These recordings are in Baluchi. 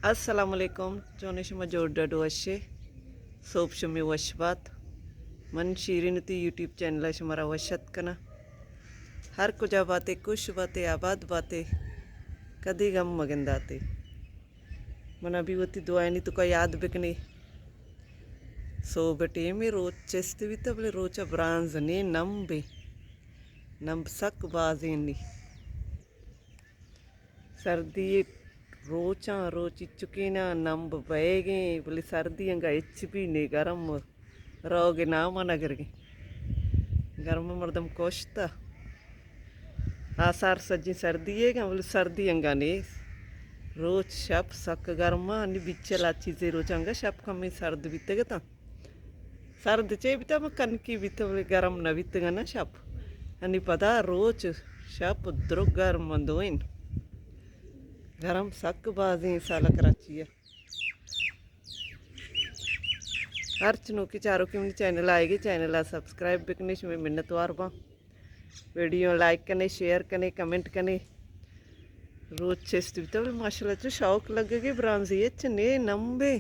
السلام علیکم، چونیں شما؟ جوڑ ڈڈ وشے؟ سوب شمے وش بات۔ من شیرین وتی یوٹیوب چینل ءَ شمارا وش اتک کناں۔ ہر کجا باتے، خوش باتے، آباد باتے، کدی غم مگنداتے۔ منا بھی وتی دعائنی توکا یاد بکنے۔ سوب ٹیمے روچ چست بیتا، بلے روچ برانز نے، نمبے۔ نمب سک بازیں نی۔ سردی روچاں روچ چکینا نمب بئیگیں، بلے سردی انگا ہچ بھی نے، گرم روگ نام نہ گرگیں۔ گرم مردم کشتا۔ آسار سجیں سردی ئیگاں، بلے سردی انگا نے۔ روچ شپ سک گرما، نی بچلا چیزے روچ انگا شپ کمی سرد بیتگتاں۔ سرد چے بیتا، ما کنکی بیتا، بلے گرم نہ بیتگ نہ شپ۔ انی پدا روچ شپ درو گرم دوئین۔ گرم سک بازیں سال کراچی ءَ۔ ہرچ نوکی چاروکی منی چینل آئیگی، چینل ءَ سبسکرائب بکنے، شمے منتوار باں۔ ویڈیو لائک کنے، شیئر کنے، کمنٹ کنے۔ روچ چست بیتا، بلے ماشاءاللہ چو شوق لگگے، برانزی ہچ نے، نمبے۔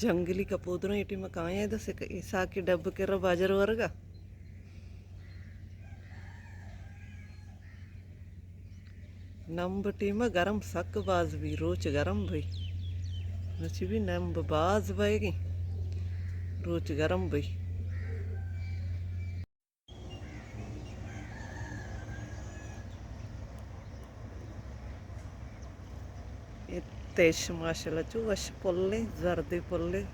جنگلی کپودروں اے ٹیم کایاں، دس ایسا کہ ڈب کرا باجر ورگا۔ نمب ٹیم گرم سک باز بی، روچ گرم بی۔ مرچی بھی نمب باز بئیگیں، روچ گرم بی۔ اے تیش ماشاءاللہ چو وش پلیں، زردیں پلیں،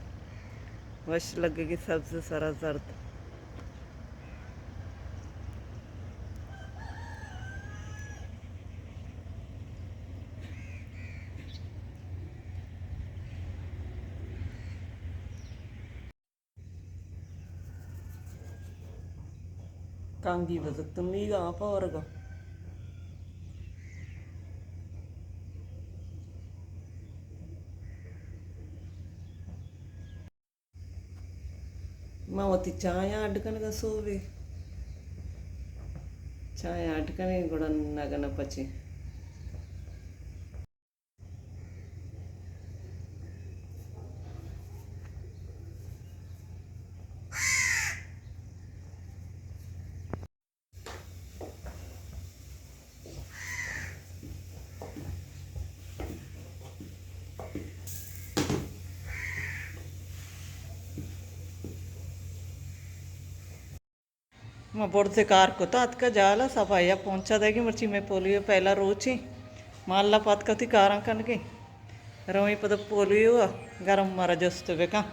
وش لگگی سبز سرا زرد۔ کانگی بزگ تو میگا آپا ورگا۔ ما وتی چایاں اڈ کنگا سوبے۔ چایاں اڈ کنیں گڑا نگن پچیں۔ ما برز کار کتا اتکا جالا، صفائی ءَ پونچا دئیگی، مرچی مئے پولیو پہلا روچیں۔ ما اللہ پاد کتی کاراں کنگیں۔ رویں پدا پولیو ءَ گرم مارا جست بکن۔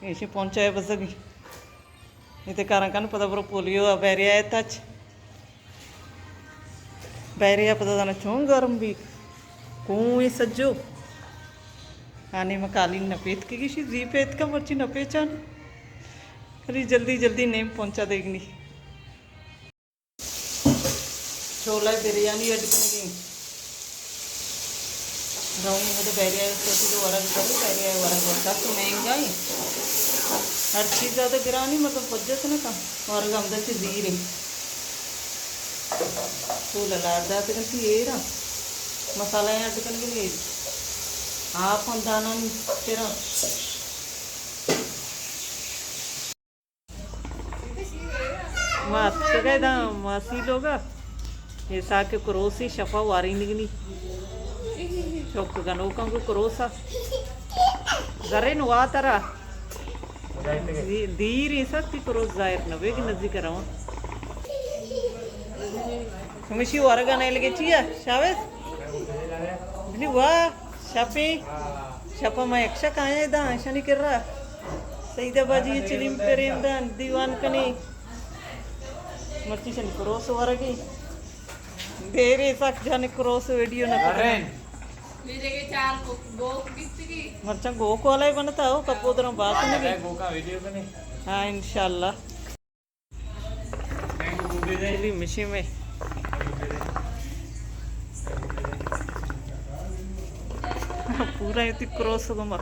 ایشی پونچا ءَ بزگی۔ اے تے کاراں کن پدا برو پولیو ءَ بیریا ءَ تچ۔ بیریا پدا زانا چون گرم بی۔ کون اے سجو۔ آنے ما قالین نہ پیت کہ گیشی زی پیت کا مرچی نہ پیچان۔ اری جلدی جلدی نیم پہنچا دیگنی۔ چھولہ بریانی اڈ کنگی۔ رویں ہمدا بیریا سوچی تو ورگ کرو، بیریا ورگ ورگ تو مہنگا ہے۔ ہر چیز زیادہ گرانی مردم پجت نہ کن۔ ورگ ہمدا چی زیرے۔ چھولہ لار دات کنتی ایرا۔ مسالہ اڈ کنگی۔ آپ ہم دانا تیرا۔ ما اتکگ ءَ داں ماسی لوگ ءَ۔ اے ساک کروسی شپا وارینگنی۔ چک گنوکاں گوں کروسا۔ زرین واترا۔ دی-، دیر ایں سک تی کروس ظاہر نہ بیگ نزدیک رواں۔ ہمیشی ورگا نہ لگے چیا؟ شاوز؟ بلی واہ، شپیں۔ شپا ما یک شک آیا داں، اشانی کرا۔ سیدہ باجی چلیم پریم داں، دیوان کنی۔ مرچی شنی کروس ورگی۔ دیرے سک جن کروس ویڈیو نہ کریں۔ میرے کے چار گو-، گوک بیتگی۔ مرچاں گوک والا ہی بنتا ہو، کپودروں بات نہیں۔ گوکا ویڈیو کنی۔ ہاں، انشاءاللہ۔ چلی مشی میں۔ پورا ایتی کروس گما۔